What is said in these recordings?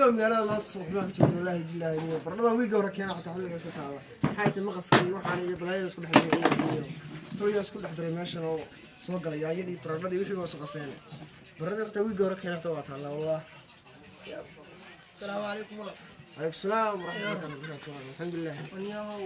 Magaalada maanta suuq ku jirta, wallaahi billaahi, niyo baradhada wiiga hore keena xataa xilliga iska taala. Maxay tahay maqaska iyo waxaan iyo balaayada isku dhex daray iyo hooyaa isku dhex daray meeshan oo soo galay yaanyadii, baradhadii, wixii waa suqaseen. Baradhada xataa wiiga hore keena xataa waa taallaa, wallah. Asalaamu calaykum, walaal. Calaykum salaam waraxmatullahi wabarakaatu. Alxamdulilah. Waniyahow,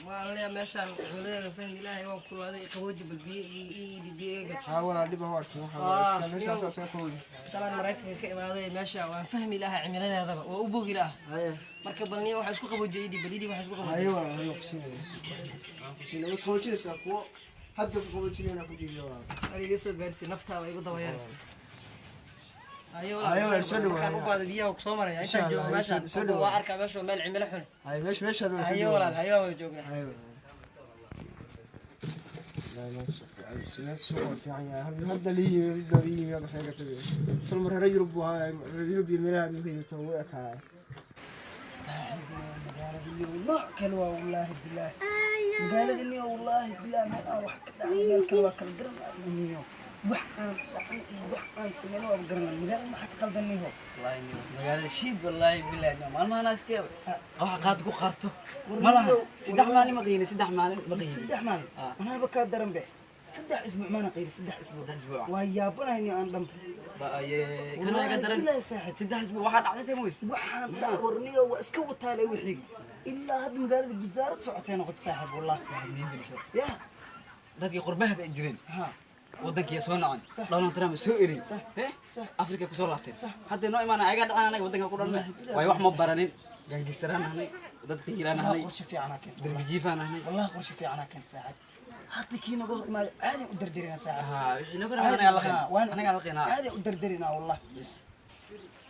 waan leeyahay meeshaan cimiladeeda fahmi ilaahay waan kulaaday. Qabooji bal biyo iyo biyo iga. Haa walaa, dhib ah arkin, waxaa waa iska meeshaas iska koobi. Shalaan Maraykanka ka imaaday, meesha waan fahmi lahaa cimiladeedaba, waa u bogi lahaa. Haye. Marka bal niyo waxaa isku qaboojiyay idhi, bal idhi waxaa isku haye qaboojiyay. Walaa, haye, kusiinaysa, waxaan kusiinay, was qaboojinaysaa kuwo hadda ku qaboojinayna ku dhiibiyo walaa. War iga soo gaarsiin, naftaada igu dabayar. Haye. Haye, walaal, soo dhawaad. Markaan u baado biyaha ku soo maraya Insha intaan joogo Allah, meeshaan. soo dhawaad. Waa arkaa meesha waa meel cimilo xun. Haye, meesha meeshaad waa soo Haye dhawaad. walaal, haye, waan wada joognaa. Haye walaa, suuq fiican yahay hadda la yimi, dhow yimi waxay ka tagay fal mar reer Yurub buu ahaa, reer Yurub iyo meelaha buu ka yimid, wuu ekaay. Magaalada niyo nooc kale waa, wallaahi bilaahi, magaalada niyo, wallaahi bilaahi, meel aan wax ka dhacay meel kale waa kala garanay niyo. Wax aan dhacay iyo wax aan sameyn waa garanay. Magaalada maxaa ka qaldan niyo? Wallahi niyo, magaalada shiid, wallahi billahi niyo, maalmahan iska waxa qaad ku qaato ma laha. 3 maalin ma qiini, 3 maalin ma qiini. 3 maalin? Ah. Anaaba kaa daran be, 3 isbuuc maana qayri, 3 isbuuc. 3 isbuuc. Waa yaabanahay niyo aan dhanba. Ba aye kana iga daran. Wallaahi bilaahi saaxiib. 3 isbuuc waxaa dhacday tay moys. Waxaan dhac warniyo waa iska wataalay wixii ilaa hadda magaalada gusaarad socotay noqoto saaxiib, wallah. Ya. Dadkii qurbaha ay jireen ha wadankii soo nacon. Sax. Donald Trump soo erin. Sax. Eh. Sax. Afrika kusoo laabteen. Sax. Hadda noo imaana ayaga dhacaan, anaga wadanka ku dhalnay. Wallaahi bilaahi. Waayo wax ma baranin, gangistaraan nahnay, dad qiiraan Wallah nahnay. Qorshe fiicanaa keentay. Darbi jiifaan nahnay. Wallah qorshe fiicanaa keentay saaxiib. Hadda kii naga hor imaaday caadi u dardarina saaxiib. Ha, wixii naga hor anaga la qeyn, anaga la qeyn. Caadi u dardarina wallah. Bas.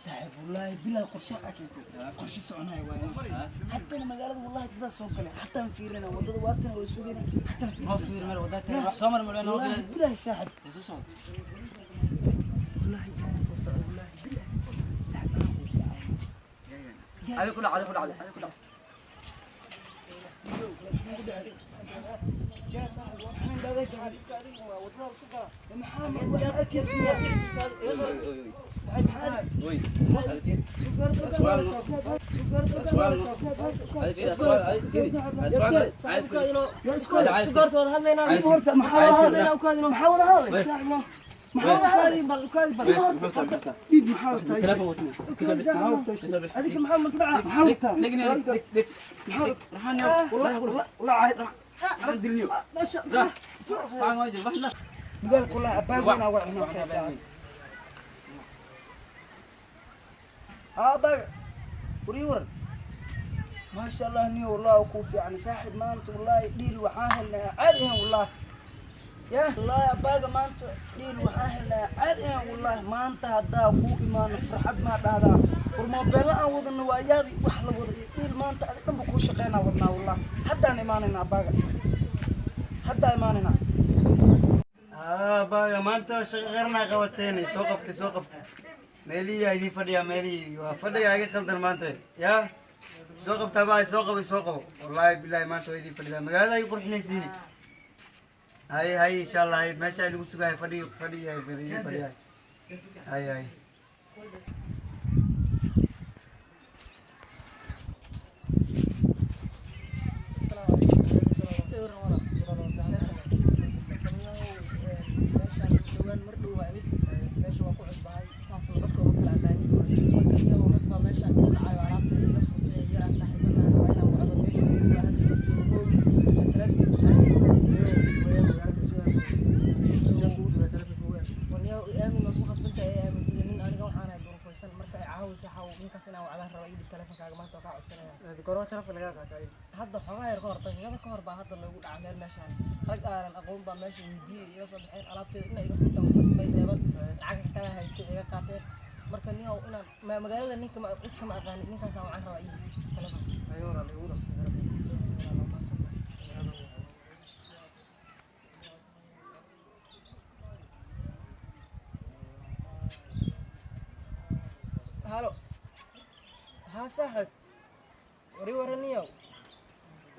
Saaxiib, wallahi bilahi qorshe aa keentay, qorshe soconaya waaye. Haddana magaalada wallahi dadaa soo galay, hataan fiirina wadada waatana way sugayna hataan. Noo fiir meel wadada tahay wax soo mar meel noo Wallahi fiir. Bilahi saaxiib. Soo socod. Wallahi bilahi soo socda, wallahi bilahi saaxiib, anaa kuu fiican. Adi ku dhac, adi ku dhac, adi ku dhac. يا صاحب waxaan dhaway wadada isu gala maxaa wax arkaysa? Oy. ما شاء الله نيو، والله وكوفي يعني ساحب ما انت والله ديل وحاهل عادي والله. يا والله يا باقة ما انت ديل وحاهل عادي والله. ما انت هدا كو ايمان فرحد ما هذا ورموبيلا aan wadano waa yaabi wax la wada iyo dhiil maanta adig dhanba kuu shaqeynaa wadnaa wallah. Haddaan imaanaynaa baaga, haddaa imaanaynaa. Haa baaga, maanta shaqo qarnaa qabateen. Soo qabtay, soo qabtay, meelihii aa idiin fadhiyaa, meelihii waa fadhigaa iga khaldan maanta. Yaa soo qabtaa baa, soo qabo, soo qabo. Wallaahi bilaahi maanta waa idiin fadhidaa, magaalada ay qurxinaysiini. Hay hay, insha Allah hay, meesha ay lagu sugahay fadhi fadhiya fadhiya fadhiya. Hay hay. Meeshaan mar dhow baa imid, meesha waa ku cusbahay, saas dadka uma kala aqaanin. Marka iyagoo rag baa meeshaan ku dhacayo alaabta iga furtay yaraan saaxiibanahay, waa inaan wacdo meesha ugu dhow hadda joogo moogi taleefanka igu soo. Warniyow, i aamin, waad ku khasbantahay i aamintida nin. Aniga waxaan ahay duruufaysan, marka ay caawisa xaw ninkaas inaan wacdaan raba. Ii dhib taleefankaaga maanta, waa kaa codsanaya. Goorma telefoon lagaa qaatay? Hadda xoogaa yar ka hor, daqiiqada ka hor baa hadda loogu dhaca meel meeshaan. Rag aanan aqoon baa meesha weydiiyey iga soo baxeen, alaabteeda ina iga furtaan, waxba may reeban, lacag xitaa haystay iga qaateen. Marka ninyow inaan magaalada ninka ma cid kama aqaanin, ninkaasaan wacan rabaa. Ii dhib telefoon. Haye walaal, igu dhaqso. Halo, haa saaxib, wari waraniyow,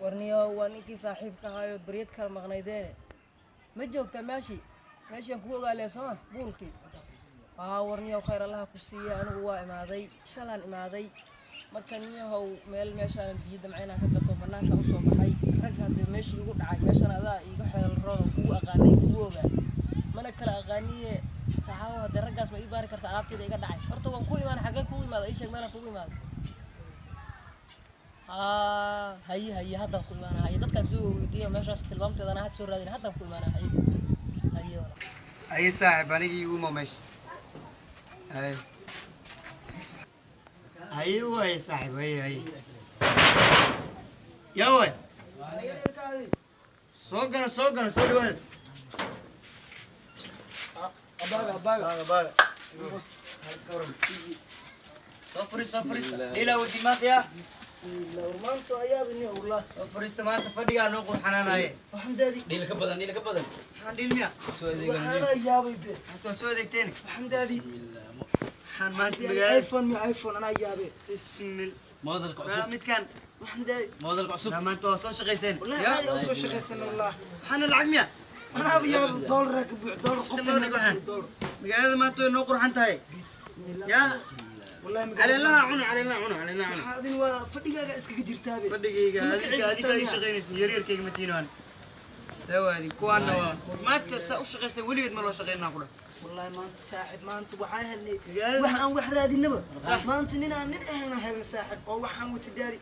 warniyow, waa ninkii saaxiibka ahaayo baryad kala maqnaydeene. Ma joogtaa meeshii? Meeshaan kugu ogaalee sooma buulkii. Aa, warniyow, khayr Allaha ku siiya. Anigu waa imaaday, shalaan imaaday. Marka niyahow, meel meeshaan biyo damca inaan ka gato, banaanka usoo baxay. Rag hadee meeshii igu dhacay, meeshan adaa iiga xeel roon oo kugu aqaanay, kugu ogaa, mana kala aqaaniye. Saxaabo, haddee raggaas ma ii baari karta alaabtayda iga dhacay? Horta waan ku imaan. Xaggee kugu imaada? Ii sheeg meelaan kugu imaado. Haa, haye haye, haddaan ku imaana. Haye, dadkaan soo weydiiyo meeshaas tilmaamteedana had soo raadin. Haddaan ku imaana. Haye haye walaal. Aye saaxib, anigii igu mo meesha. Haye haye waay saaxib, haye haye. Yaa waay, soo gala, soo gala, soo dhawaada. Abaaga, abaaga. Baaga, baaga. Soo fariis, soo fariista. Dhila wadi maanta yaa. Bismillah, war maanta ayaa bini wallah. Soo fariista, maanta fadhigaa noo qurxanaanaye. Waxaan daadi. Dhiil ka badan, dhiil ka badan. Maxaan dhiil miya? Soo adeegan. Waxaana yaabay be. Maanta waa soo adeegteen. Waxaan daadi. Bismillah. Maxaan maanta magaalada iPhone mi iPhone, anaa yaabay. Bismil Modelka Maa cusub. Midkaan. Waxaan daadi. Modelka cusub. Maa maanta waa soo shaqayseen. Wallahi yaa caadi oo soo shaqaysan wallah. Maxaana lacag miya? Anaaba yaabay, doolar ka buux, doolar qof. Inta ma waxaan? Doolar. Magaalada maanta way noo qurxan tahay. Bismillah. Yaa. Wallahi caleelaha cuna, caleelaha cuna, caleelaha cuna. Waxaa adin waa fadhigaaga iskaga jirtaabe. Fadhigayga adinka ii shaqaynaysa, yaryarkayga ma tiinaan. See waadi kuwaana waa maanta saa u shaqaysa, weligeed ma loo shaqaynaa ku dhah. Wallahi maanta saaxib, maanta waxaa helnay Magaalada- wax aan wax raadinaba. Maanta nin aan nin ahayna helnay saaxib, oo waxaan wata daadi,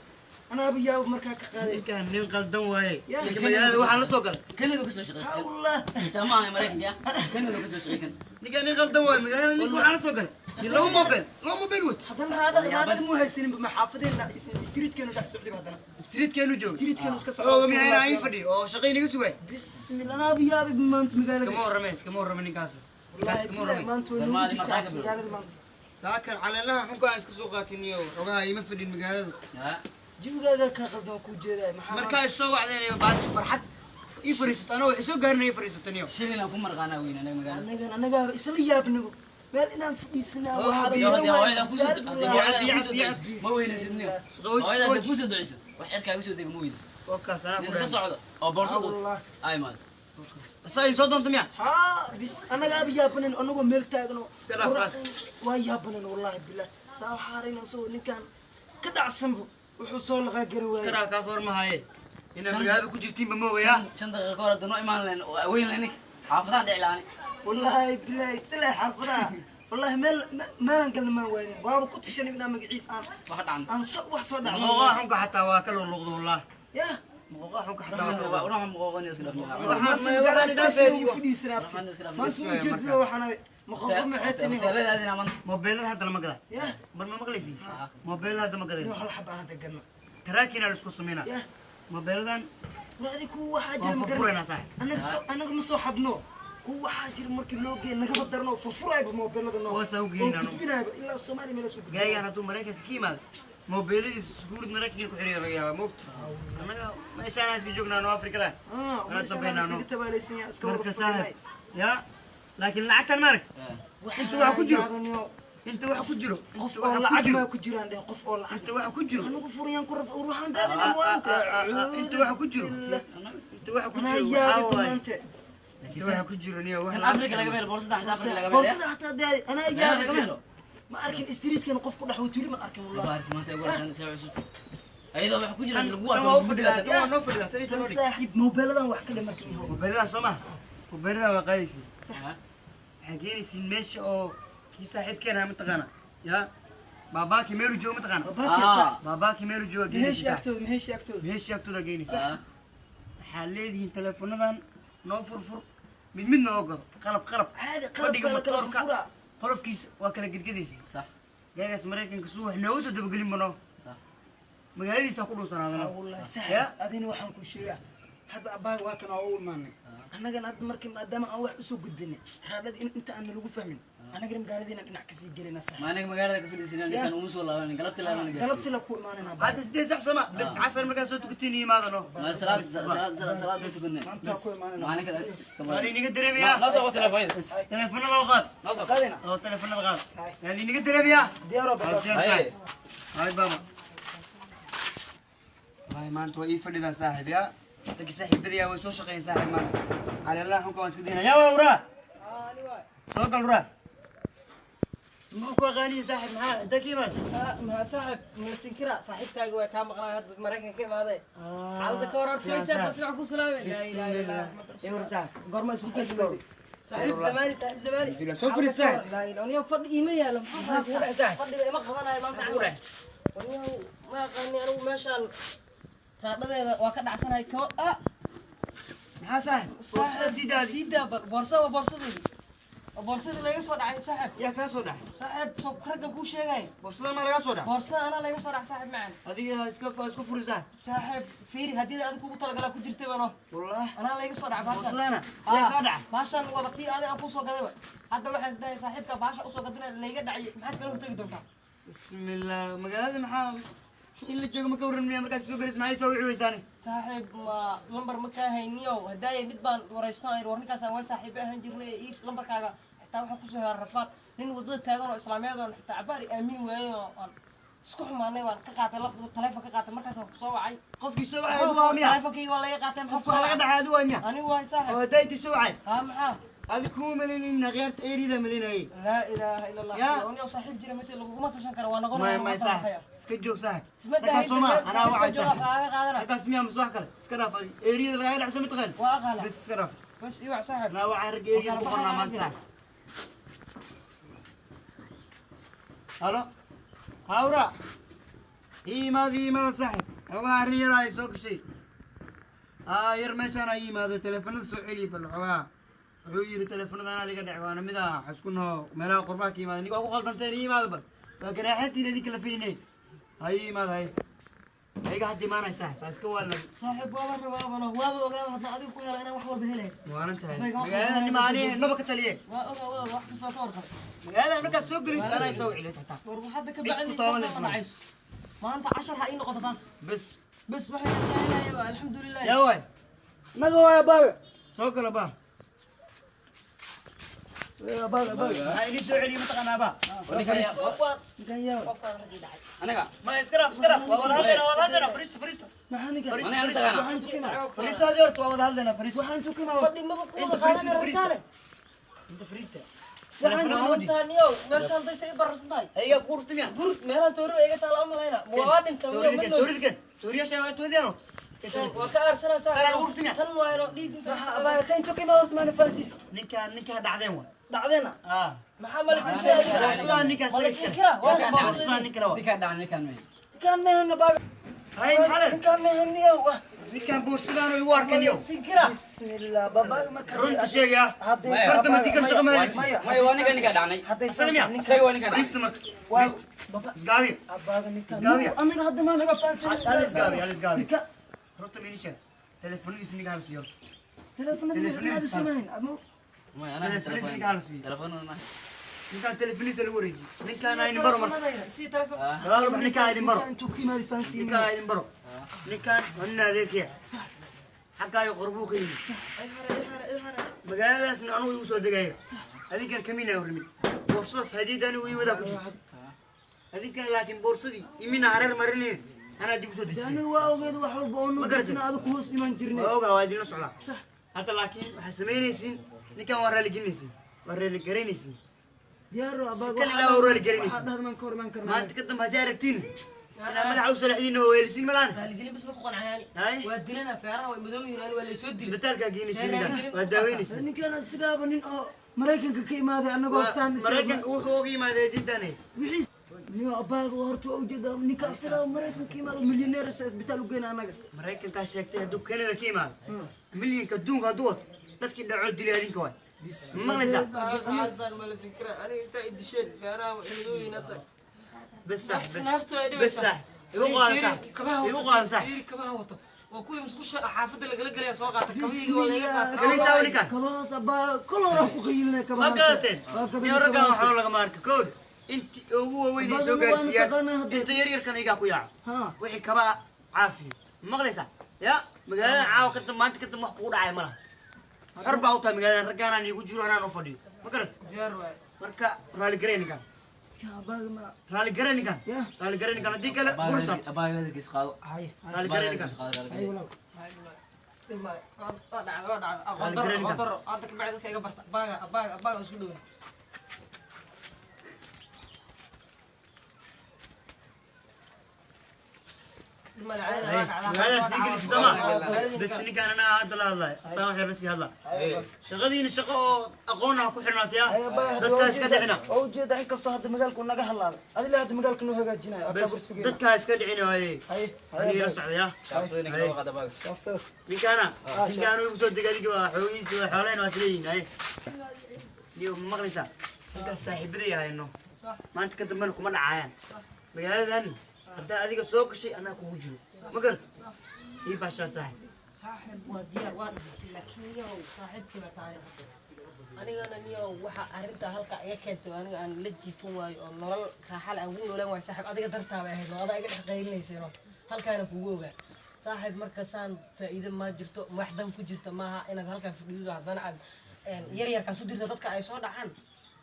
anaaba yaabo markaa ka qaaday. Ninkaan nin qaldan waaye. Yaa. Ninka magaalada waxaan la soo galay. Kanada ka soo Ha shaqaystay. wallah. Xitaa ma aha Maraykanka, Kanada ka soo shaqaykan. Ninkaan nin qaldan waaye, magaalada ninka waxaan la soo galay. Nin laba mobile, laba mobile wato. Haddana raadada, raadada muu haysaninba, ma xaafadeena streetkeenu dhex socday haddana. Streetkeenu joogo. Streetkeenu iska socdo. Oo miyaa inaa ii fadhiyo oo shaqo inaga sugay. Bismillah, anaaba yaabay maanta magaalada. Iskama warrame, iskama warrame ninkaas. Ninkaas Wallahi iskama billahi warrame. maanta way noogu Darmaadi jirtaa markaa ka bilow. magaalada maanta. Saakan caleelaha xunka aan iska soo qaatiniyo xogaha ima fadhin magaalada. Yaa. Jibigaaga kaa qaldan, waa kuu jeedaay maxaa. Markaa is soo wacdeen baashi farxad ii fariisato, anoo waxay soo gaarinay ii fariisataniyo. Shilin aan ku marqaanaa weyn anaga magaalada. Anagan anagaaba isla yaabnigo meel inaan fadhiisanaa. Oh, waxaaba Iyo garan haddii waayay. hooyada kusoo Saad haddii wallahi. hooyada kusoo duceyso ma weynaysid niyo. Isqabooj, Hooyada haddii isqabooj. kusoo duceyso wax cirkaa kusoo dega ma weynaysid. Wakaas anaa ku Nin ka dhahay. socdo oo boorsada Wallah. ay maad. Asaa ii soo doonta miya? Haa, bis anagaaba yaabanen, anagoo meel taagno. Iska dhaaf kaas. Waa yaabanen wallahi billah. Saa waxaa aragna isagoo ninkan ka dhacsanbo wuxuu soo laqaa gari waayey. Iska dhaaf kaas, war ma haye. Inaad magaalada ku jirtiinba ma ogayaa. 5 daqiiqo ka hor hadda noo imaan lahayn oo weyn lahayn ninka xaafadahan dhici lahaani. Wallahi billahi tilay xaafadaha, wallahi meel meelaan galna maan waaynin, waaba ku tashanay inaan magaciis aan Wax dhacan. aan so wax soo dhacno. Muqooqaha xunka xataa waa ka luqluqda wallah. Yah. Muqooqaha xunka xataa waa ka luqluqda. Ruuxa muqooqan iska dhaf. Waxaan waxaan dhaafeedii wa. Waxaan iska dhaaf. Maanta ujeedada waxaan maqoqo maxay tini. Hoteelada aadina maanta. Mobeelada hadda lama gadaa. Yah. Mar ma maqlaysiin? Mobeelada hadda ma gadeen. Inuu hal xaba aan hadda gadno. Taraakiina la isku sameynaa. Yah. Mobeeladan War adi kuwa waxaa jira waan ma garan. furfuraynaa saaxib. Anaga soo anaga ma soo xadno, kuwa waxaa jira markii loo geeyo nagaba darno, furfurayba mobeelada noo. Kuwaas aan u geynin oo anu. gudbinayba ilaa Soomaaliya meelaas u gudbinayba. Gaaygaan hadduu Maraykanka ka yimaado mobeeladiisa sukuurid Maraykanka ku xiriya laga yaabaa moogta. Annaga meeshaan aan iska joognaa noo Afrikada. Ah, Anaa dambeynaa noo. iskaga tabaalaysan yahay, iska wada Marka fadhinay. saaxib yaa, laakiin lacagtan maarag inta waxa ku jiro, Yaabaniyo. inta waxa ku jiro, Qof inta oo waxa ku lacag jiro, maa ku jiraan dheh, qof oo lacag inta waxa ku jiro. Anigu furayaan ku raf ruuxan daadina waanta. Inta waxa ku jiro, inta waxa ku Anaa jiro yaabay waxaa waaye maanta. Inta waxa ku jiro niyo wax Kan Afrika laga helo boorsada, xataa Afrika laga helo. Boorsada xataa daadi anaa Meel yaabay. laga helo. Ma arkin streetkan qof ku dhex watuli, ma arkin wallahi. Baarki maanta ugu horeysan soo cusub. Ayadoo wax ku jira tan lagu tan waa u fadhidaa, tan waa noo fadhidaa, tan inta Tan noo dhig. saaxiib, mobeeladan wax ka dhe marka iho. Mobeeladan soo maha, mobeeladan waa qaadaysiin. Waxaa keenaysiin meesha oo kii saaxiibkeen ahaa mataqaana yaa baabaakii meelu joogo mataqaana, baabaakii meelu jooga Meheshi geenaysiin. agtooda, meheshi agtooda. Meeshii agtooda geenaysiin. Waxaa leedihiin teleefonadan noo furfur, mid midna oo gado, qalab qalab. Caadi qalab fadhiga kala kala matoorka furfura. qolofkiisa waa kala gedgedaysiin. Sax. Gaagaas Maraykanka suu wax nooga soo dabagelin ba noo Sax. magaaladiisa ku dhuusanaadano. Wallahi Ya. saaxiib, adina waxaan kuu sheegaa hadda abbaaga waa kan waa u imaanay annagana hadda markii maadaama aan wax usoo gudbinay raadhada in inta aan nalagu fahmin, annagana magaaladiina dhinac kasii gelayna saaxiib. Ma anaga magaalada ka fadhiisanaa ninkan uma soo laabanin, galabtii laabanin. Galabtii la ku imaanayna. Hadda 8 sac sooma bes, casar markaa soo tukatiin yimaadano. Ma salaad salaad salaad salaad tukanay. Maanta ku imaanayna. Maalin kale. Waan inaga dareemayaa. La soo telefoon. Teleefanada oo qaad. La soo. Qaadina. Oo teleefanada qaad. Hay. Waan inaga dareemayaa. Diyaaro badan. Hay. Hay baaba. Wallahi maanta waa ii fadhidaan saaxiib yaa. Raggi saaxiibadayaa way soo shaqeeyeen saaxiib maanta. Caleelaha xunka waan iska daynaa. Yaa waa uraa. Soo gal uraa. Ma ku aqaaniye saaxib, maxaa inta ka imaad? Ma saaxib masinkira, saaxiibkaaga waa kaa maqnaa, hadda Maraykanka ka imaadee. Xaaladda ka warar sooysaa, bas wax ku salaamay. Laa ilaaha illa Allah. Ewr saaxib. Goorma isku kadibay? Saaxiib zamaani, saaxiib zamaani. Soo fariis saaxib. Laa ilaaha, aniga fadhi iima yaalo. Maxaa kugu dhacay saaxib? Fadhiga ima qabanayo maanta. Maxaa kugu dhacay? Waniyahow, ma aqaani anigu meeshaan raadhadeeda waa ka dhacsanahay kaba ah. Maxaa saaxib? Saaxiib sii daadi. Sii daa bal boorsa, waa boorsadeedii, waa boorsadii laga soo dhacay saaxiib. Yaa kaa soo dhacay? Saaxiib, soo ragga kuu sheegay. Boorsada maa lagaa soo dhacay? Boorsada anaa laga soo dhacay saaxiib macaan. Adiga ha iska ha isku furin saaxib. Saaxiib fiiri, haddii adiga kugu talagalaa ku jirtay bano. Wallah. Anaa laga soo dhacay baashan. Boorsadana yaa kaa dhacay? Baashan waaba tii adiga aan kuu soo gaday wa. Hadda waxaan isdhahay saaxiibka baasha usoo gadina layga dhacay, maxaad kala hortegi doontaa? Bismillah, magaalada maxaa in la joogo ma ka warran miya? Markaas soo garis maxay soo wici weysaani? Saaxiib, ma lambar ma kaa hayniyo? Hadaaye mid baan waraysto aan war ninkaasaan waa saaxiibo ahaan jirnay ee ii lambarkaaga xitaa waxaan kusoo helaa rafaad. Nin wadada taagan oo islaameed oon xitaa cabaar i aamin waayey oo aan isku xumaanay waan ka qaatay taleefon ka qaatay, markaasaan kusoo wacay. Qofkii soo wacay adigu waa miya? Taleefonkayga waa laga qaatay. Qofka waa laga dhacay adigu waa miya? Anigu waay oo saaxiib. Haddaa intii soo wacay. Haa, maxaa? Adi kuma malinaynin, akhyaarta erida malinayay. Laa ilaaha ila Allah. Ya. Anigo saaxiib jira mate laguguma tashan karo, waa may noqonaya. May saaxib, iska joog saaxib. Isma markaas soo maa anaa wacay jooga saaxib. Laaga qaadana. Markaas miyaa mise wax kale? Iska dhaaf adi, eriyada lagaaga dhacso ma taqaan? Waa aqaana. Bas iska dhaaf. Bas iwac saaxiib. Anaa wacay ragga eriyada ku qornaa maanta saaxib. Halo hawra, ii imaada, ii imaada saaxib. Xogaha arrin yar ay soo gashay. Aa yar meeshaan ay yimaado, teleefanada soo celiy bal. Xogaha wuxuu yidhi teleefanada anaa liga dhec, waana mid ah xasku noo meelaha qurbaha ka yimaada. Ninka waa ku qaldanteen, ii imaada bal. Waa garaaxantiin idinka la fiinay. Ha ii imaada, hay ayaga hadda imaanay saaxib, ha iska waalna. Saaxiib, waaba rabaabano, waaba ogaaba haddaan adiga ku helo inaan wax walba helay. Waanan tahay. Bayga wax magaalada nima ani naba ka taliye. Waa ogaa, waa wax kasta ka warqabay. Magaalada markaad soo gelaysid anaa soo wicilay xataa. War hadda ka Cid bacdi ku taaban markaa ma leh. dhacayso maanta, cashar ha ii noqoto taas. Bes. Bas waxay qaadanaya waa alxamdulilah. Yaa waay? Naga waaya baaga. Soo gala ba. Baaga, baaga. Maxaa idin soo celiyey mataqaanaa ba? Ninkan yaa? Qofkaan raggii dhacay. Aniga. Ma iska dhaaf, iska dhaaf, waa wada hadlaynaa, waa wada hadlaynaa. Fariisto, fariisto. Maxaa ninkan? Fariisto. Aniga Fariisto. mataqaanaa. Waxaan tukimaa. Fariisto hadii horta waa wada hadlaynaa, fariisto. Waxaan tukimaa. Fadhi maba ku Inta wada fariisto, qaadanaya inta fariisto. ragtaale. Inta fariista. Waxaan Taaniyow, meeshaan daysa i bararsan tahay. Ayaga ku ururta miya? Gurud meelaan toori iga taala umalayna waa dhinta. Tooridan, tooridan, tooriyasha waa toodiyano. Waa ka aarsanaa. Tan lagu ururta miya? Tan waayno dhiig inta. Maxaa baaga kan tukimaa horta maana fahansiis? Ninkaan, ninkaa dhacdeen waa. Dhacdeena. Ah. Maxaa malisin? Boorsadaa ninkaas. Malisin kira. Boorsadaa nin kale waa. Ninkaan dhacan, ninkaan meh. Ninkan meehana baaga. Hay maxaa le? Ninkan meehaniyo wah. Ninkaan boorsadaan igu arkan yo. Malisin kira. Bismillah, babaaga marka. Runta sheegaya. Hadday Maya. Farta ma tikar shaqo ma helaysid. Maya. Maya, waa ninkaan, ninkaan dhacnay. Hadday Asaga miya? Isaga waa ninkaan dhacnay. Fariista marka. Waa baba. Isgaabi. Abaaga ninkan. Isgaabiya. Aniga hadda maa naga fahansan. Hal isgaabi, hal isgaabi. Ninka Runta ma idin sheeg. Telefoonadiisa ninkaan la siiyo. teleefanada Teleefanadiisa aad samayn. Admo Maya, anaa Telefoonadiisa ninkaan la siiyo. telefoon ma. Ninkaan telefoonadiisa lagu wareejiyo. Ninkaan ha idin baro marka. Si telefoon. Gadaal bax, ninkaan ha idin baro. Intuu ku yimaado fahansiin. Ninkaan ha idin baro. Ninkaan waa nin adeerkaya. Xaggaayo qorbuu ka yimid. Magaaladaasna anugu igu soo degaya. Adinkan kamina warramin. Boorsadaas hadiid anigu ii wadaa ku jirto. Adinkana laakiin boorsadii imina hareer marinayn. Anaa dib usoo dejisay. Aniga waa ogeed wax walba oo Ma noo garatay? jirna adiga ku hoos iman jirnay. Waa ogaa, waa idinla socdaa. Sax. Hadda laakiin waxaad samaynaysiin, ninkan waa raaligelinaysiin. Waa raaligareynaysiin. Diyaaro abaaga. Si kale ilaa waa raaligelinaysiin. Waxaa dhahdan ka hor iman karnaa. Maanta ka dambe haddii aragtiin inaa madaxa u salaxdiin oo weelisiin malaan. Raaligelin bas ma ku qancayaani. Hay. Waa dilana feeraha way madow yihiin, ani waa laysoo dilay. Isbitaalkaa geynaysiin ninkan. Waa daaweynaysiin. Ninkan asigaaba nin oo Maraykanka ka imaaday anagoo saan Maraykanka wuxuu uga yimaaday diintan. Wixii niyo abaaga waa horta waa ujeedaa ninka asigaa Maraykanka ka imaaday milyaneer isa isbitaal u geyna anaga. Maraykankaa sheegtay hadduu Canada ka yimaado milyanka adduunka hadduu wato dadkii dhacoo dilay adinka waay. Ma maqlaysaa? Xasan malisin kira, aniga intaa i disheen feeraha way madow yihiin hadda. Bes sax, bes. Naaftu ay Bes dhibaysaa. sax. Igu qaada sax. Igu qaada sax. Fiiri kabaha wato. Waa kuwii musqusha xaafadda lagala gelaya soo qaata kabihii waa laga qaata. Kaniisa waa ninkan. Kabahaas abaaga kol hore ku qayilinay Ma kabahaas. gadateen? Waa gadanay Niyo raggaan kabahaas. waxba lagama arka. Kood inti ugu waaweyn ay soo Abaaga waanu gaarsiiyaan. taqaanaa hadda. Inta yar yarkan igaa ku yaaco. Ha. Wixii kabaa caafiyo. Ma maqlaysaa? Ya magaalada caawa ka dambe, maanta ka dambe wax kugu dhacay ma laha. Xor baa u tahay magaaladan, raggaanaan iigu jiro anaan u fadhiyo. Ma garat? Diyaar waay. Marka raali garee ninkan. Ya abaaga ma. Raali garee ninkan. Ya. Raali garee ninkan haddii kale bursaad. Abaaga gees qaado. Hay. Raali garee ninkan. Qaado. Hay walaal. Waa dhacda, waa dhacda. Aqoon daro, aqoon daro. Hadda ka bacdi dadka iga barta. Abaaga, abaaga, abaaga isku dhow. Dhib male, caadi waa dhacdaa. Magaalada sii gelisa sooma bes. Ninkaan anaa hadda la hadlay astaan waxay la sii hadlaa. Shaqadiina shaqo oo aqoon ah ku xirnaataya, dadkaa iska dhicina. Waa ujeedaa, inkastoo hadda magaalku naga halaabay, adila hadda magaalka noo hagaajinayo waa kaa bes warsugayna. Dadkaa iska dhicina waaye. Haye. Aniga la socdaya. Shaabtooyinka loo qaada baaga. Shaaftada. Ninkaana ninkaan igu soo degay, adiga waa xoolihiisa, waa xoolayn, waa isleeyihin. Haye, niyo ma maqlaysaa? Ninkaas saaxiibaday hayno maanta ka dambena kuma dhacayaan magaaladan. Haddaa adiga soo gashay anaa kugu jiro, ma garata? Ii baashaan saaxib. Saaxib, waa diyaar, waa dhimatay, laakiin niyow saaxiibkii baa tahay. Anigana niyow waxa arrintaa halka iga keentay oo aniga aan la jiifan waayo oo nolol raaxa leh aan ku noolaan waayo, saaxiib, adiga dartaa bay ahayd oo adaa iga dhex qaylinaysayno, halkaana kugu ogaa saaxiib. Marka saan faa'iido ma jirto, wax dan ku jirta maaha inaad halkan fadhido, haddana aad yar yarkaas u dirto dadka ay soo dhacaan.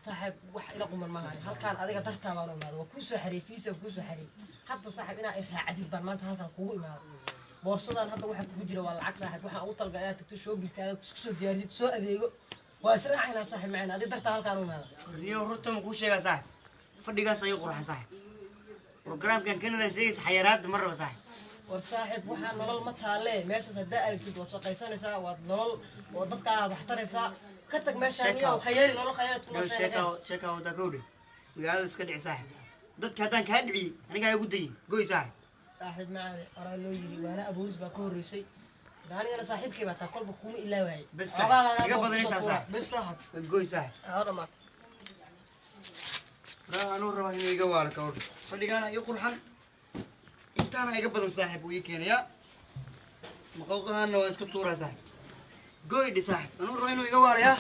Saaxiib, wax ila quman maaha. Halkaan adiga dartaa baan u imaaday, waa kuu soo xareeyey fiisa, kuu soo xareeyey. Hadda saaxiib inaa i raacdid baan maanta halkan kugu imaaday. Boorsadan hadda waxa kugu jira waa lacag saaxiib. Waxaan ugu talagalay inaad tagto shoppingkaaga, isku soo diyaarisid, soo adeego. Waa israacaynaa saaxiib macaan, adiga dartaa halkaan u imaaday. Niyo runta ma kuu sheegaa saaxib? Fadhigaas ayuu qurxan saaxib. Programkan Canada sheegaysa xayiraadda ma rabo saaxib. War saaxiib, waxaa nolol ma taalee meeshaas. Haddaa aragtid waad shaqaysanaysaa, waad nolol oo dadkaa wax taraysaa. Ka tag meeshaan iyo khayaali nolol khayaali ku niyo nooshahay. Sheekaa sheekaa wadaa kowdhe, magaalada iska dhici saaxib. Dadka haddaan kaa dhiciyey anigaa igu dayin, goy saaxib. Saaxiib macaan, horaa loo yiri waana abuuris baa ka horreysay. Hadda anigana saaxiibkay baa taa, kolba kuma ilaawayay. Bes saaxiib, iga badan intaa saaxib. Bes saaxiib. Goy saaxib. Haa, dhamaatay. Raa anuu rabaa inuu iga waalo kawdhe. Fadhigaana ii qurxan, intaana iga badan saaxib uu ii keenayaa, maqawqahaana waan iska tuuraa saaxib. Goydhi saaxib, anuu rabaa inuu iga waalayaa.